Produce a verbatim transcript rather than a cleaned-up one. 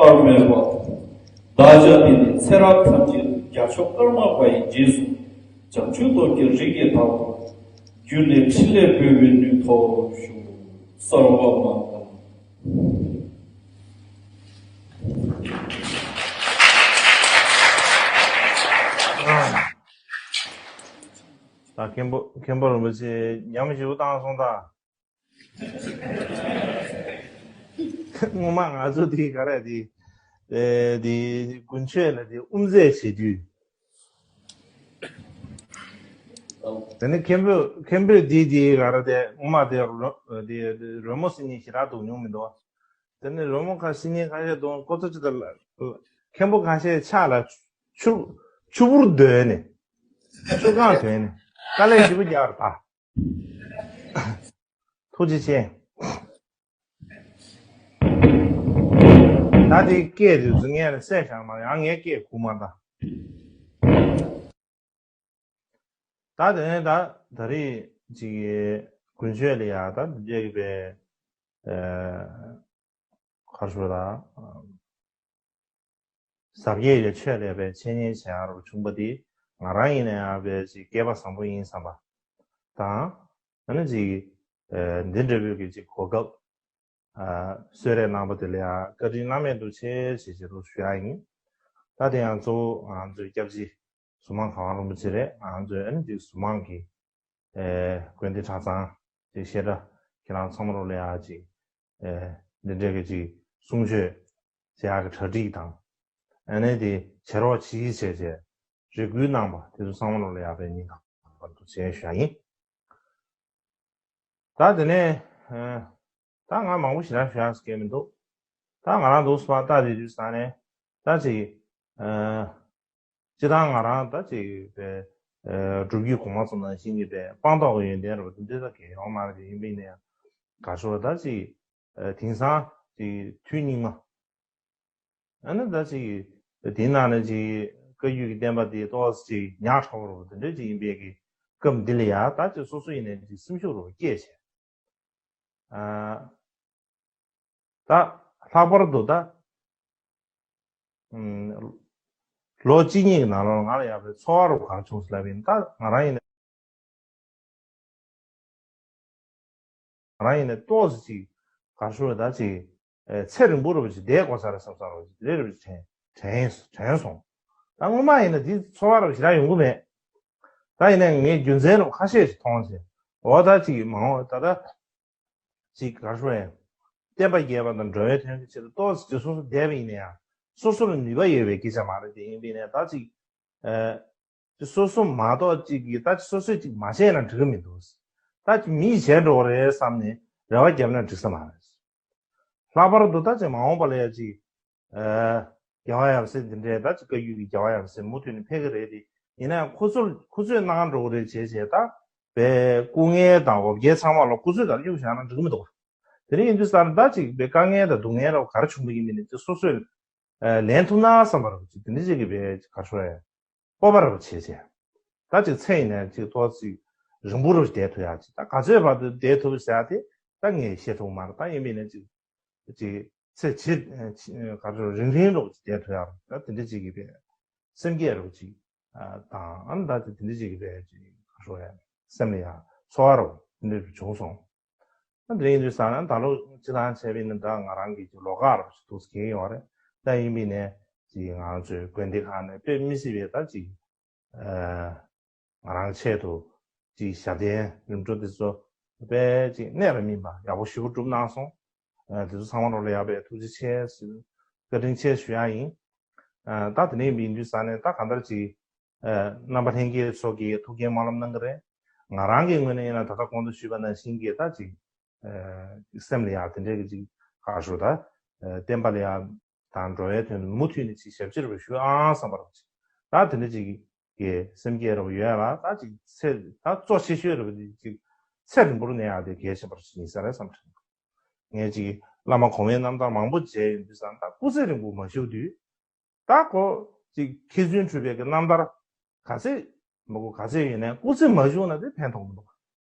པར་མེད་པ། བདག་ཅག་འདི་ནི་ཚེ་རབས་ཐམས་ཅད་རྒྱ་མཚོ་ཀརྨ་པ་ཡི་རྗེས་སུ་བྱང་ཆུབ་ཏོག་གི་རིགས་ཀྱི་བདག་པོ། རྒྱུ་ནི་ཕྲིན་ལས་འབུལ་བའི་ནུས་ཐོབ་ཤོག་གསོལ་བ་སྨོན་ལམ། ད་མཁན་པོ་མཁན་པོ་རིན་པོ་ཆེ་ཉམས་ཞིབ་བཏང་སོང་ད། སྔོན་མ་ང་ཚོ་དེ་ག་རེ་དེ་དེ་དགུན་ཆོས་ལ་དེ་དབུ་མཛད་བྱེད་དུས། དེ་ནི་མཁན་པོས་མཁན་པོས་དེ་དེ་ག་རེ་དེ་སྔོན་མ་དེ་རོལ་དེ་རོལ་མོ་སྲིད་ནི་ཞེ་དྲག་འདུག་མྱོང་མི་འདུག་དེ་ནི་རོལ་མོ་ཁ་སྲིད་ནི་ཁ་ཤས་འདུག་ཁོ་ཚོ་ཅི་ལྟར་མཁན་པོ་ཁ་ཤས་ཕྱག་ལ་ཆུ་ཆུ་བུར་སྡོད་ནས་ཆུ་གང་སྡོད་ནས་དཀའ་ལས་ཞེ་པོ་རྒྱག་རེད་ད། ཐུགས་རྗེ་ཆེ། ད་དེ་སྐད་དེ་ཚོ་ངས་ལ་གསལ་བཞག་མ་ཡང་ངས་སྐད་ཁུག་མ་ད། ད་དེ་ནས་ད་ད་རེས་ཅིག་དགུན་ཆོས་ལ་ཡ་ད་འདི་འདྲས་ཀྱི་པའི་ཨ་གར་ཞུ་ད། ཟབ་རྒྱས་ཀྱི་ཆོས་ལས་པའི་འཆད་ཉན་བྱེད་ཡག་རུ་བྱུང་པ་འདི་ང་རང་ཡིན་ན་ཡང་བས་ཅིག་སྐལ་པ་བཟང་པོ་ཡིན་བསམ་པ་དང་། ཨ་ནི་ཅིག་ཨ་འདི་འདྲ་བོའི་གི་ཅིག་གོ་སྐབས་ཨ་གསོལ་རས་གནང་པ་དེ་ལ་ཡང་བཀའ་དྲིན་བླ་མེད་ཐུགས་ཆེ་ཞེས་ཞེས་རུ་ཞུ་ཡག་ཡིན། ད་དེ་ཡང་གཙོ་བོ་ང་ཚོའི་སྐྱབས་རྗེ་ཟུར་མང་གང་བ་རིན་པོ་ཆེ་རེད། ང་ཚོའི་ཨ་ནི་ཅིག་ཟུར་མང་གི་ཨེ་དགོན་སྡེ་གྲྭ་ཚང་དེ་བཤད་གྲྭ་ཁྱེད་རང་ཚང་མ་རོགས་ལ་ཡག་ཅིག་ཨེ་འདི་འདྲའི་གི་ཅིག་གསུང་ཆོས་བྱེད་ཡག་གི་གྲ་སྒྲིག་དང་། ཨ་ནི་དེ་བྱེད་རོགས་གྱིས་བྱས་བྱས་རེ་སྐུལ་གནང་པ་དེ་ཚོ་ཚང་མ་རོགས་ལ་ཡག་པའི་སྙིང་ཐག་པར་དུ་བྱས་ཞུ་ཡག་ཡིན། ད་དེ་ནས་ཨེ་ད་ང་མང་པོ་ཞེ་དྲག་ཞུ་ཡག་སྐད་མི་འདུག་ད་ང་རང་འདུག་སེ་ཕར་ལྟ་དེ་དུས་ས་ནས་ད་ཅིག་ཨེ། སྤྱིར་བཏང་ང་རང་ད་ཅིག་པའི་སྒྲུབ་བརྒྱུད་གོང་མ་ཚོ་ནང་བཞིན་གྱི་པའི་སྤངས་རྟོགས་ཀྱི་ཡོན་ཏན་རེད་པ་འདི་འདྲ་ད་གལ་ཡོང་མ་རེད། དེ་ཡིན་པས་ནས་ག་ཤོར་ད་ཅིག་དེང་སང་ཅིག་དུས་སྙིགས་མ། ཨ་ནི་ད་ཅིག་དེའི་ནང་ནས་ཅིག་བཀའ་བརྒྱུད་ཀྱི་བསྟན་པ་དེ་ཏོག་ཙམ་ཅིག་ཉག་ཕྲ་བོ་རེད་པ་འདི་འདྲ་ཅིག་ཡིན་པའི་གི་སྐབས་འདི་ལ་ཡ་ད་ཅིག་སོ་སོ་ཡིན་ནས་ཅིག་སེམས་ཤུགས་རེད་པ་སྐྱེས་བྱས། ད་ལྷག་པར་དུ་ད་ལོ་གཅིག་གཉིས་ཀྱི་ནང་ལོགས་ང་ལ་ཡག་པའི་ཚོར་བ་རུ་གང་བྱུང་ཟེར་ལབ་ཡིན། ད་ང་རང་ཡིན་ན་ང་རང་ཡིན་ན་ཏོག་ཙམ་ཅིག་གར་ཤོར་བ་ད་ཅིག་ཚེ་རིང་པོ་རུ་ཅིག་བསྡད་དགོས་ས་རེད་བསམ་ས་རུ་ཅིག་རེ་རེ་དྲན་དྲན་དྲན་སོང་། ད་སྔོན་མ་ཡིན་ན་འདི་ཚོར་བ་རུ་ཞེ་དྲག་ཡོང་གི་མེད། ད་ཡིན་ན་ངས་རྒྱུ་མཚན་རུ་ཁ་ཤས་ཤིག་མཐོང་ཞིང་འོ་ད་ཅིག་མང་བོ་ད་ད། ཅིག་ག་རེ་ཞུ་ཡང་། བསྟན་པ་རྒྱས་པ་དང་འགྲོ་བའི་དོན་གྱི་ཆེད་དུ་ཏོག་ཙམ་ཅིག་སོ་སོ་བསྡད་པ་ཡིན་ན་ཡང་། སོ་སོ་ལ་ནུས་པ་ཡོད་པའི་སྐད་ཆ་མ་རེད་དེ་ཡིན་པས་ན་ད་ཅིག་ཨ། ཅིག་སོ་སོ་མ་གཏོགས་ཅིག་གིས་ད་ཅིག་སོ་སོས་ཅིག་མ་བྱས་ན་འགྲིག་གི་མི་འདུག་ད་ཅིག་མིས་བྱས་འགྲོ་གི་རེད་བསམ་ནས་རེ་བ་བརྒྱབ་ན་འགྲིག་ས་མ་རེད། ལྷག་པར་དུ་ད་ཅིག་མ་འོངས་པ་ལ་ཡ་ཅིག་ཨ། རྒྱལ་བ་ཡབ་སྲས་འདི་འདྲའི་ད་ཅིག་བཀའ་བརྒྱུད་ཀྱི་རྒྱལ་བ་ཡབ་སྲས་མུ་མཐུད་ནས་ཕེབས་ཀྱི་རེད་དེ། ཡིན་ན་ཡང་ཁོ་ཚོར་ཁོ་ཚོས་གནང་འགྲོ་གི་རེད་བྱས་བྱས་ད། པའི་སྐུ་ངལ་དང་འོ་བརྒྱལ་ཚང་མ་ལ་སྐུ་ཚོད་དང་གཡུག་བཞག་ན་འགྲིག་གི་མི་འདུག་དེ་རིང་ཡིན་དུས་ཙང་ད་ཅིག་པའི་དཀའ་ངལ་དང་སྡུག་བསྔལ་ར་ག་རེ་བྱུང་བ་ཡིན་མིན་ནི་ཅིག་སོ་སོས་ལེན་ཐུབ་ན་བསམ་པ་ར་ཅིག་དེ་འདྲ་ཅིག་གི་པའི་ག་ཤོ་ཡ་སྤོབས་པ་ར་བྱས་བྱས། ད་ཅིག་ཚེ་ཡིན་ན་ཅིག་ཏོག་ཙམ་རིང་པོ་ར་བསྡད་ཐུབ་ཡ་ཅིག་ད་ག་ཚོད་བར་དུ་བསྡད་ཐུབ་ཟེར་ཡ་དེ་ད་ངས་བཤད་ཐུབ་མ་རེད། ད་ཡིན་མིན་ན་ཅིག་ཅིག་ཚེ་ཕྱི་ག་ཚོད་རིང་རིང་ར་ཅིག་བསྡད་ཐུབ་ཡ་ར་ད་དེ་འདྲ་ཅིག་གི་པའི་སེམས་བསྐྱེད་ར་ཅིག་དང་ཨ་ནི་ད་དེ་འདྲ་ཅིག་གི་པའི་ཅིག་ག་ཤོ་ཡ་སེམས་ལ་ཡ་ཚོར་བ་ར་འདི་འདྲ་བྱུང་སོང་། ཨ་དེ་ཡིན་དུས་ཙང་ན་ད་ལོ་སྤྱི་བཏང་བྱས་པ་ཡིན་ན་ད་ང་རང་གི་ཅིག་ལོ་ཁག་ར་ཅིག་ཏོག་ཙམ་གྱེས་ཡོད་རེད། ད་ཡིན་པས་ནས་ཅིག་ང་ཚོའི་དགོན་སྡེ་ཁག་ནས་དཔེ་མི་སྲིད་པའི་ད་ཅིག་ཨ་ང་རང་ཆེད་དུ་ཅིག་ཞབས་བརྟན་རིམ་གྲོ་འདི་ཚོ་དཔེ་ཅིག་གནད་ལ་སྨིན་པ་ཡག་པོ་ཞེ་པོ་བསྒྲུབས་གནང་སོང་། ཨ་དེ་ཚོ་ཚང་མ་རོགས་ལ་ཡག་པའི་ཐུགས་རྗེ་ཆེ་ཟེར་བཀའ་དྲིན་ཆེ་ཞུ་ཡག་ཡིན། ཨ་ད་དེ་ནས་ཡིན་དུས་ཙང་ནས་ད་གང་ལྟར་ཅིག་ཨ་རྣམ་པ་ལྷན་རྒྱས་ཚོ་གིས་ཐུགས་འགན་སྨོན་ལམ་གནང་གི་རེད། ང་རང་གི་ངོས་ནས་ཡིན་ན་ད་ལྟ་གོང་དུ་ཞུས་པ་ནང་བཞིན་གྱི་ད་ཅིག་ཨ་སེམས་ལ་ཡག་དེ་འདྲའི་གི་ཅིག་ག་ཞུ་ད་ཨ་བསྟན་པ་ལ་ཡག་དང་འགྲོ་བའི་དོན་དུ་མུ་མཐུད་ནས་ཅིག་ཞབས་ཕྱི་རེ་བ་ཞུ་ཨང་བསམ་པ་རེད། ཅིག་ད་དེ་འདྲ་ཅིག་གི་སེམས་བསྐྱེད་རེ་བ་ཡོད་ལ་ད་ཅིག་ཚེ་ད་གཙོ་ཆེ་ཤོས་རེ་བ་དེ་ཅིག་ཚེ་རིང་པོར་གནས་ཡག་དེ་གལ་ཆེན་པོ་ཞིག་ཡིན་ས་རེད་བསམ་དྲན། ངས་ཅིག་བླ་མ་གོང་མའི་རྣམ་ཐར་མང་པོ་མཇལ་ཡོང་དུས་ཙང་ད་སྐུ་ཚེ་རིང་པོ་མ་བཞུགས་དུས། ད་ཁོ་ཅིག་མཁས་བཙུན་གྲུབ་པའི་གི་རྣམ་ཐར་ག་ཚད་མ་གོ་ག་ཚད་ཡོད་ནའི་སྐུ་ཚེ་མ་བཞུགས་ན་དེ་ཕན་ཐོགས་མི་འདུག